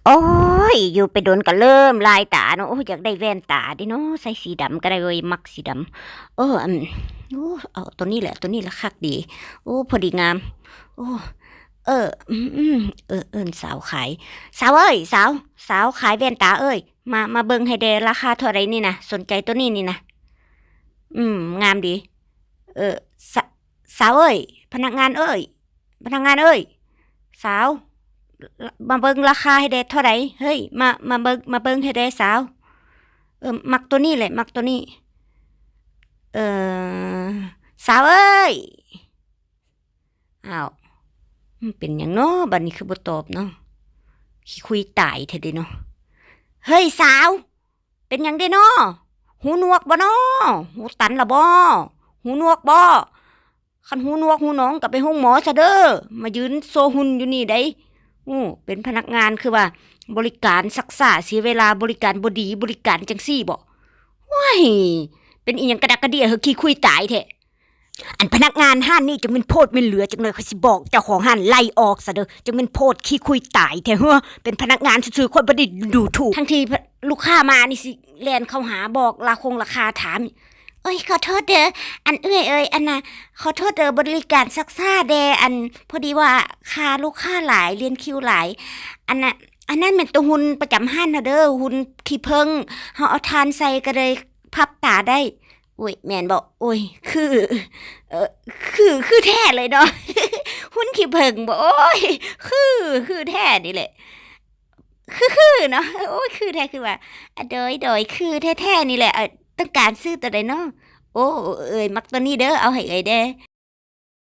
ໂອ້ຍ ຢູ່ໄປດົນກໍເລີ່ມລາຍຕາເນາະ. ໂອ້ຍ ຢາກໄດ້ແວ່ນຕາເດເນາະ, ໃສ່ສີດຳກໍໄດ້ເວີຍ, ມັກສີດຳ. ເອີ ອັນ ໂອ້ ເອົາໂຕນີ້ແຫຼະ, ໂຕນີ້ລະຄັກດີ. ໂອ້ ພໍດີງາມ. ໂອ້ ເອີ ອືມ ເອີ ເອີ້ນສາວຂາຍ. ສາວເອີຍ ສາວ, ສາວຂາຍແວ່ນຕາເອີຍ, ມາ ມາເບິ່ງໃຫ້ແດ່, ລາຄາເທົ່າໃດນີ້ນະ? ສົນໃຈໂຕນີ້ນີ້ນະ. ອືມ ງາມດີ. ເອີ ສາ ສາວເອີຍ, ພະນັກງານເອີຍ, ພະນັກງານເອີຍ, ສາວ ມາເບິ່ງລາຄາໃຫ້ແດ່ ເທົ່າໃດ? ເຮີ້ຍ ມາ ມາເບິ່ງ ມາເບິ່ງໃຫ້ແດ່ສາວ. ເອີ ມັກໂຕນີ້ແຫຼະ, ມັກໂຕນີ້. ເອີ ສາວເອີຍ. ອ້າວ ມັນເປັນຫຍັງເນາະ ບັດນີ້ຄືບໍ່ຕອບເນາະ? ຂີ້ຄຸຍຕາຍແທ້ເດເນາະ. ເຮີ້ຍ ສາວ ເປັນຫຍັງເດເນາະ? ຫູໜວກບໍ່ເນາະ? ຫູຕັນລະບໍ່? ຫູໜວກບໍ່? ຄັນຫູໜວກຫູໜອງກໍໄປໂຮງໝໍຊະເດີ, ມາຢືນໂຊຫຸ່ນຢູ່ນີ້ໃດ໋. ໂອ້ ເປັນພະນັກງານຄືວ່າບໍລິການຊັກຊ້າ, ເສຍເວລາ, ບໍລິການບໍ່ດີ, ບໍລິການຈັ່ງຊີ້ບໍ? ໂອ້ຍ ເປັນອີ່ຫຍັງກະດັກກະເດຍ ເຮີ້ຍ ຂີ້ຄຸຍຕາຍແທ້. ອັນພະນັກງານຮ້ານນີ້ຈັ່ງແມ່ນໂພດແມ່ນເຫຼືອຈັກໜ້ອຍ, ຂ້ອຍຊິບອກເຈົ້າຂອງຮ້ານໄລ່ອອກຊະເດີ, ຈັ່ງແມ່ນໂພດຂີ້ຄຸຍຕາຍແທ້. ເຮີ້ຍ ເປັນພະນັກງານຊື່ໆ ຂ້ອຍບໍ່ໄດ້ດູຖູກ. ທັງທີ່ລູກຄ້າມານີ້ຊິແລ່ນເຂົ້າຫາ ບອກລາຄົງລາຄາ ຖາມ. ໂອ້ຍ ຂໍໂທດເດີ ອັນເອື້ອຍເອີຍ, ອັນນ່າ ຂໍໂທດເດີ ບໍລິການຊັກຊ້າແດ່, ອັນ ພໍດີວ່າຄ່າລູກຄ້າຫຼາຍ, ລຽນຄິວຫຼາຍ. ອັນນ່າ ອັນນັ້ນແມ່ນໂຕຫຸ່ນປະຈຳຮ້ານຫັ້ນເດີ, ຫຸ່ນຂີ້ເຜິ້ງ, ເຮົາເອົາຖ່ານໃສ່ກໍເລີຍພັບຕາໄດ້. ໂອ້ຍ ແມ່ນບໍ່? ໂອ້ຍ ຄື ເອີ ຄື ຄືແທ້ເລີຍເນາະ. ຫຸ່ນຂີ້ເຜິ້ງບໍ? ໂອ້ຍ ຄື ຄືແທ້ນີ້ແຫຼະ. ຄື ຄືເນາະ. ໂອ້ຍ ຄືແທ້ ຄືວ່າ ອະ ໂດຍ ໂດຍ ຄືແທ້ໆນີ້ແຫຼະ. ເອີ ຕ້ອງການຊື້ໂຕໃດເນາະ? ໂອ້ ເອີຍ ມັກໂຕນີ້ເດີ, ເອົາໃຫ້ເອີຍແດ່.